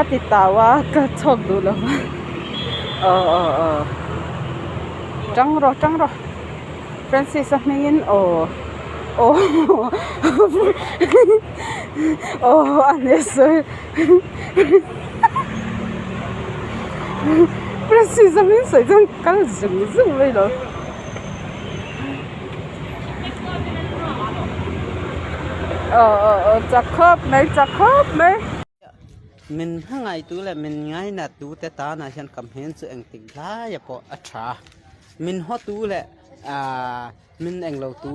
A ti tau a ka chhuak duh lo va aw aw aw tang rawh tang rawh Francis a hmingin aw aw aw a hneh sawi Francis a hming sawi chuan kal zung zung mai lo. Aw aw aw chak khawp mai chak khawp mai. Min hmangaihtu leh min ngainattu te tanah hian ka hmel chu engtik laia pawh a tha. Min hawtu leh ahh min englotu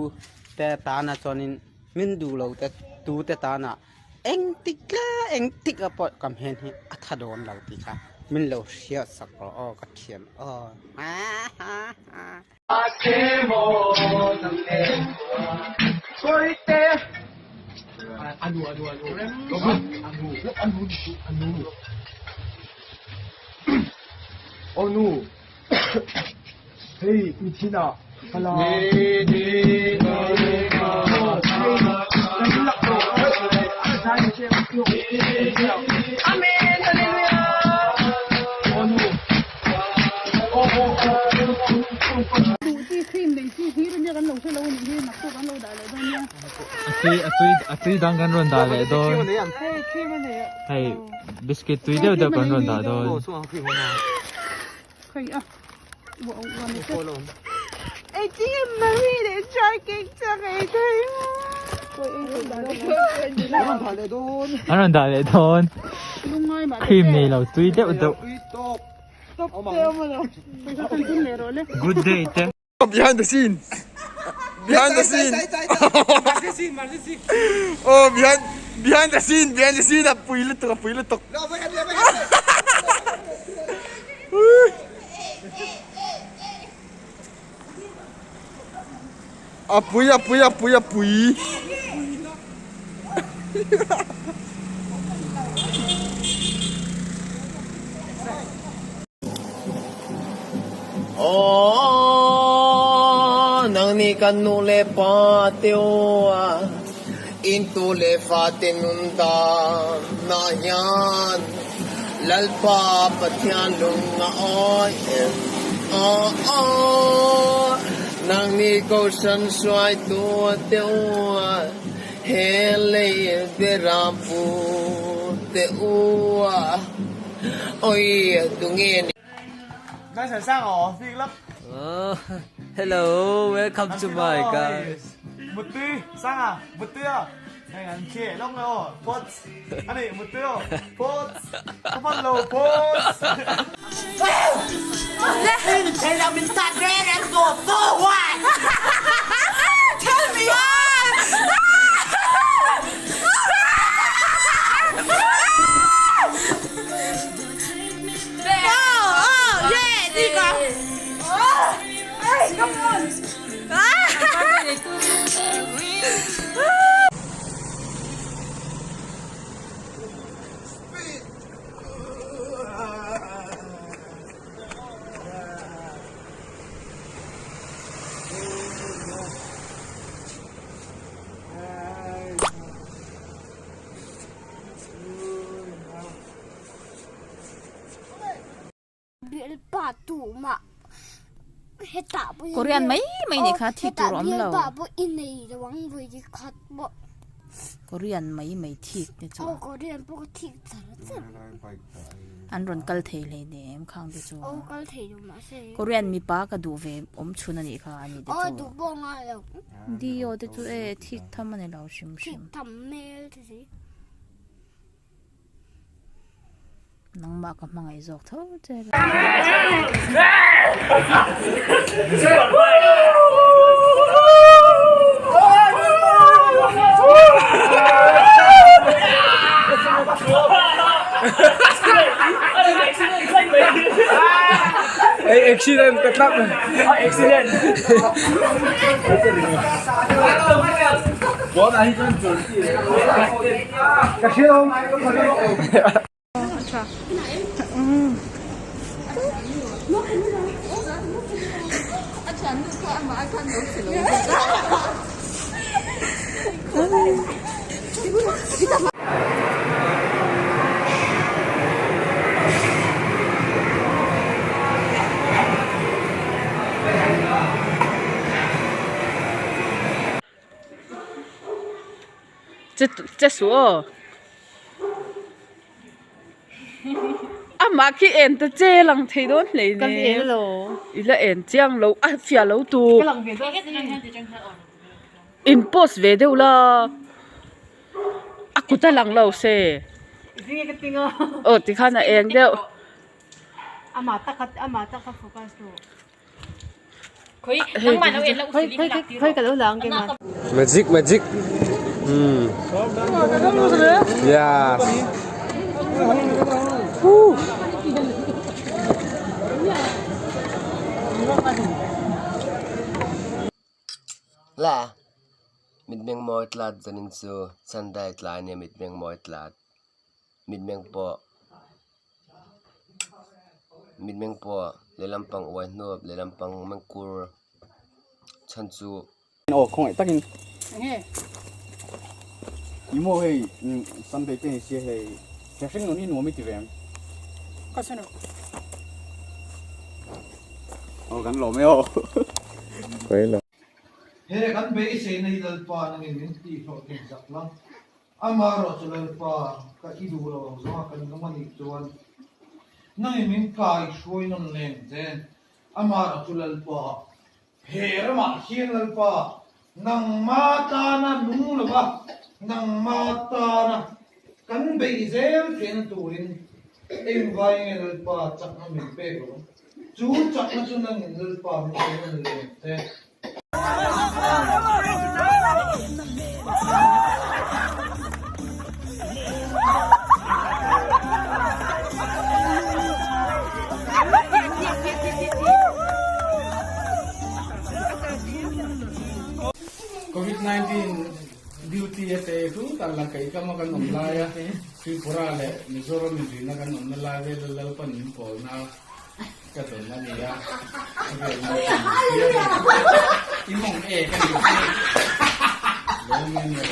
te tanah chuanin min duhlo te tu te tanah engtik lai engtik a pawh ka hmel hi a tha dawn lo tih kha min lo hriat sak rawh aw ka thian aw hahaha. A tui dang kan rawn dah leh dawn hei biscuit tui deuh deuh kan rawn dah dawn. An rawn dah leh dawn cream nei lo tui deuh deuh. Good day te. Behind the scene. Behind the scene. Oh behind behind the scene behind the scene a pui lutuk a pui lutuk. A pui a pui a pui a pui. Aw, nang ni kan nu le pa te aw a, in tu le fa te nun dan na hian Lalpa Pathian lung a awi em? Aw, aw, nang ni Kohhran hruaitu te aw a, he lei beram pu te u a. Oi, tu nge ni? Hello, welcome to my guys. Korean mai mai nih kha thik tur a awm lo Korean mai mai thik te chu an rawn kal thei hleinem khang te chu Korean mipa ka duh ve awm chhun a nih kha ani te chu Dio te chu e thik tham a ni lo hrim hrim. Nangmah ka hmangaih zawk tho che la. Accident ka tlak. Accident. Ka hria lo. Che suh aw amah khi en ta che lang thei dawn hlei nen i la en chiang lo a fiah lo tur in post ve deuh la a kut a lang lo se aw tikhan a eng deuh. Magic magic hmm yes Woo. La mitmeng mawi tlat zanin chu Sunday tlai nia mitmeng mawi tlat mitmeng pawh mitmeng pawh lehlam pang uai hnuap lehlam pang mengkur chhan chu. Aw khawngaih takin ni maw hei Sunday te ni sia hei thlahreng lo ni nuam i ti ve ang. Aw kan lawm e aw. He kan beiseina hi Lalpa nangin min tihhlawhtlin zak la, Amaherawhchu Lalpa, ka i duh lo ang zawnga kan nung a nih chuan nangin min kai hruai nawn leng che. Amaherawhchu Lalpa, he ramah hian Lalpa, nangma tana nung lova, nangma tana kan beih zel theihna turin engvai nge Lalpa chakna min pek lo? Chu chakna chu nangin Lalpa min pe nawn leng che. Covid 19 duty a te chu tan la kei kama kan awm lai a Tripura leh Mizoram inrina kan awmna lai vel a Lalpan min pawlna Ka dawn a nia, khawvel naupang hian i mawng e ka ni che lawm e nia.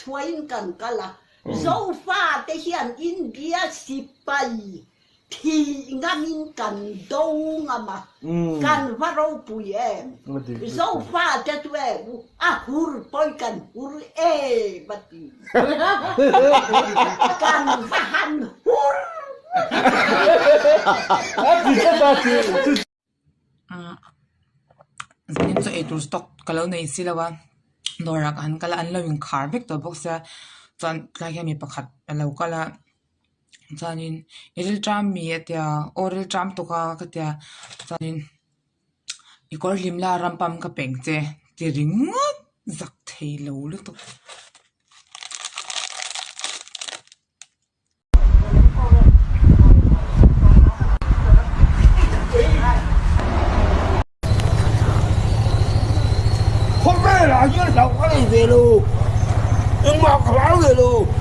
Thuain kan kal a, Zofate hian India sipai Thih ngamin kan do ngam a, kan va ropui em? Zofate chu e a hur pawi kan hur em a ti. Kan va han hur! Zanin chu eitur stock ka lo nei si lo a dawrah ka han kal a an lo inkhar vek tawh bawk sia chuan tlai hian mi pakhat a lo kal a chuanin i rilṭam mi a tia aw rilṭam tuk a ka tia chuanin i kawr hlim la ram pam ka peng che ti ringawt zak thei lo lutuk.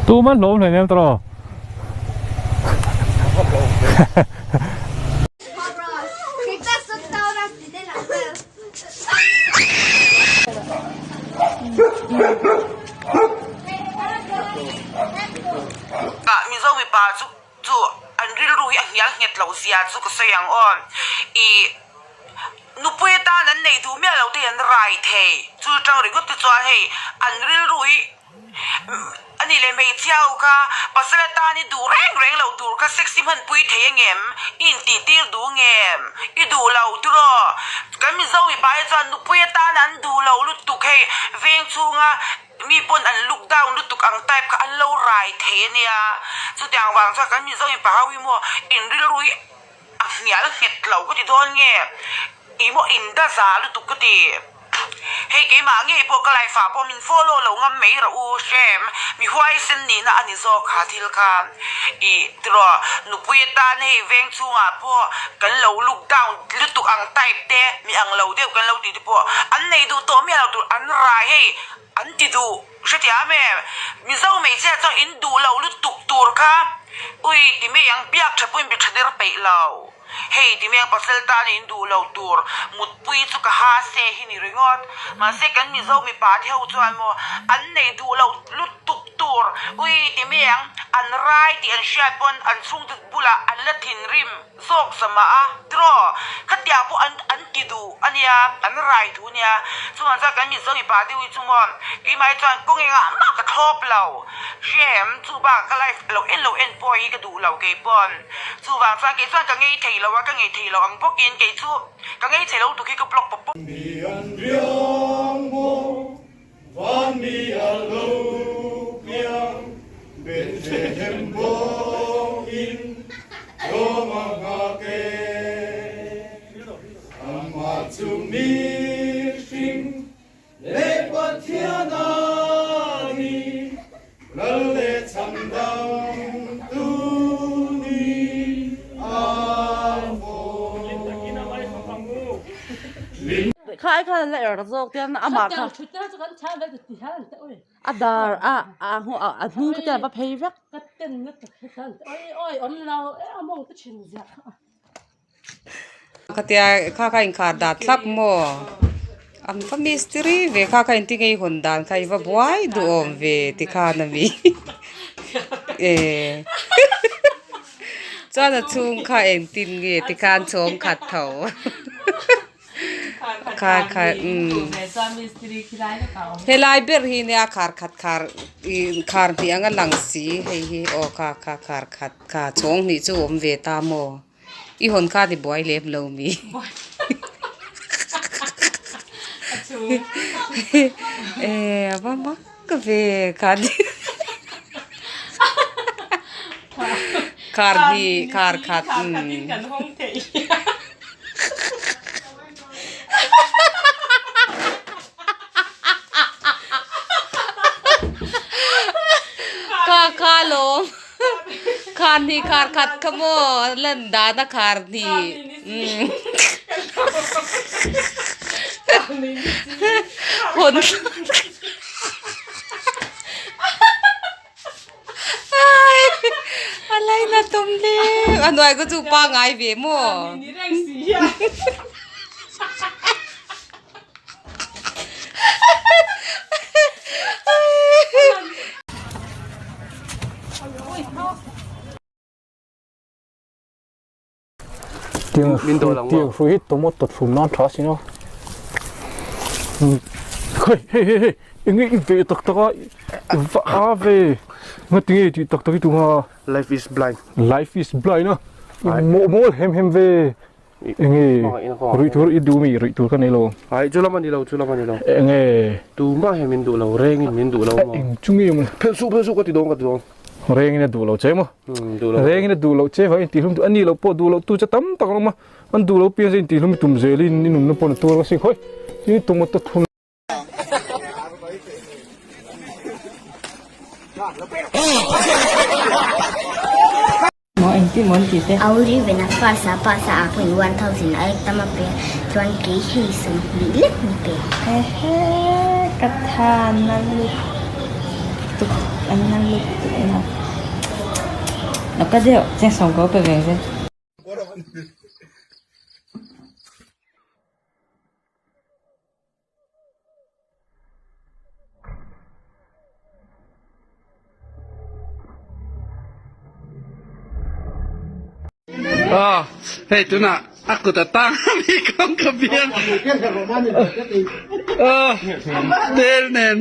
Tuma hlawm hle nem tawh. Mizo mipa chu chu an rilru hi a hnial nghet loh zia chu ka sawi ang aw. Ih nupui atan an neih duh miah lo te hi an rai thei. Chu tang ringawt te chuan hei an rilru hi a nih leh hmeichhia. Hmeichhia ho kha pasal atan i duh reng reng lo tur kha sex i hmanpui thei angem? I intihtir duh ngem? I duh lo tiraw? Kan Mizo mipa hi chuan nupui atan an duh lo lutuk hei veng chhunga mi pawn an look down lutuk ang type kha an lo rai thei ania. Chutiang vang chuan kan Mizo mipa ho hi maw in rilru hi a hnial nghet lo ka ti dawn nge ih maw in da za lutuk ka ti. Hei keimah ngei pawh ka life ah pawh min follow lo ngam mai rawh u hrem mi huaisen nihna a ni zawk ha thil kha ih tiraw nupui atan hei veng chhungah pawh kan lo look down lutuk ang type te mi ang lo deuh kan lo tih te pawh an nei duh tawh miah lo tur an rai hei an ti duh hrethiam em Mizo hmeichhia chuan in duh lo lutuk tur kha ui ti mai ang biak tha pawhin bi tha der peih lo. Hei ti meng pasal tan in duh lo tur mutpui chu ka ha se hi ni ringawt. Mahse kan Mizo mipa te ho chuan maw an nei duh lo lutuk tur ui ti meng an rai tih an hriat pawn an chhungte bulah an la thinrim zawk za mah a tiraw khatiang pawh an an ti duh a nia an rai duh a nia. Chuvang chuan kan Mizo mipa te ho hi chu maw keimah hi chuan kawng engah mah ka thlawp lo hrem chu bakah ka life lo en lo en pawh hi ka duh lo keipawn. Chuvang chuan kei chuan ka ngei thei lo a, ka ngei thei lo ang bawkin kei chu ka ngei thei lo lutuk hi ka block pawp pawp. Mi an riang maw van mi a lo piang Bethlehem bawng in rawng a nghak e Amah chu mihring leh Pathian a ni, Lal leh chhandam tu ni a maw. Khai khan la er zawk tian amah kha a dar a a a hnung kha tian a va phei vek. Khatia kha kha inkhar dat thlap maw an va mistiri ve kha kha inti ngei hawn dan kha i va buai duhawm ve ti khan a mi eh chuan a chhung kha engtin nge ti khan chhawng khat tho kha kha umm helai ber hi nia khar khat khar ih khar hnih anga lang si hei hi aw kha kha khar khat kha chhawng hnih chu a awm ve ta maw. I hawn kha ni buai lem lo mi. Eh a va mak ka ve kha ni. Khar hnih khar khat umm. Kha kha lawm. Khar hnih khar khat kha maw lan dan a khar hnih hawn a laina tum hle a hnuai kha chu pangai ve maw. Tiang hrui hi tomato thlum nan tha sin a hei hei hei hei enge i ve tak tak a va a ve ngati nge tih tak tak i tum a life is blind life is blind a mawl hem hem ve Enge ruih tur i duh mi ruih tur ka nei lo. Ai chu lam a ni lo chu lam a ni lo. Enge tumah hian min duh lo rengin min duh lo maw. Eng chu nge maw. Phel suh phel suh ka ti dawn ka ti dawn. Rengin a duh lo che maw. Duh lo. Rengin a duh lo che vangin tihhlum duh a ni lo pawh duh lo tu che tam tak an awm a. An duh lo pian che in tihhlum i tum zelin i nunna pawh na tur ka si khawi. Tin tum a ta thun. Auri vena first a pass a ah pawhin 1000 a ek tam a pe chuan kei hei 20 lek ni pe. Hehe ka tha na lutuk a na lutuk na lo ka deuh cheng sawm ko pe ve che. Aw hei tunah a kut a tang a mi kawng ka biang aw tel nen.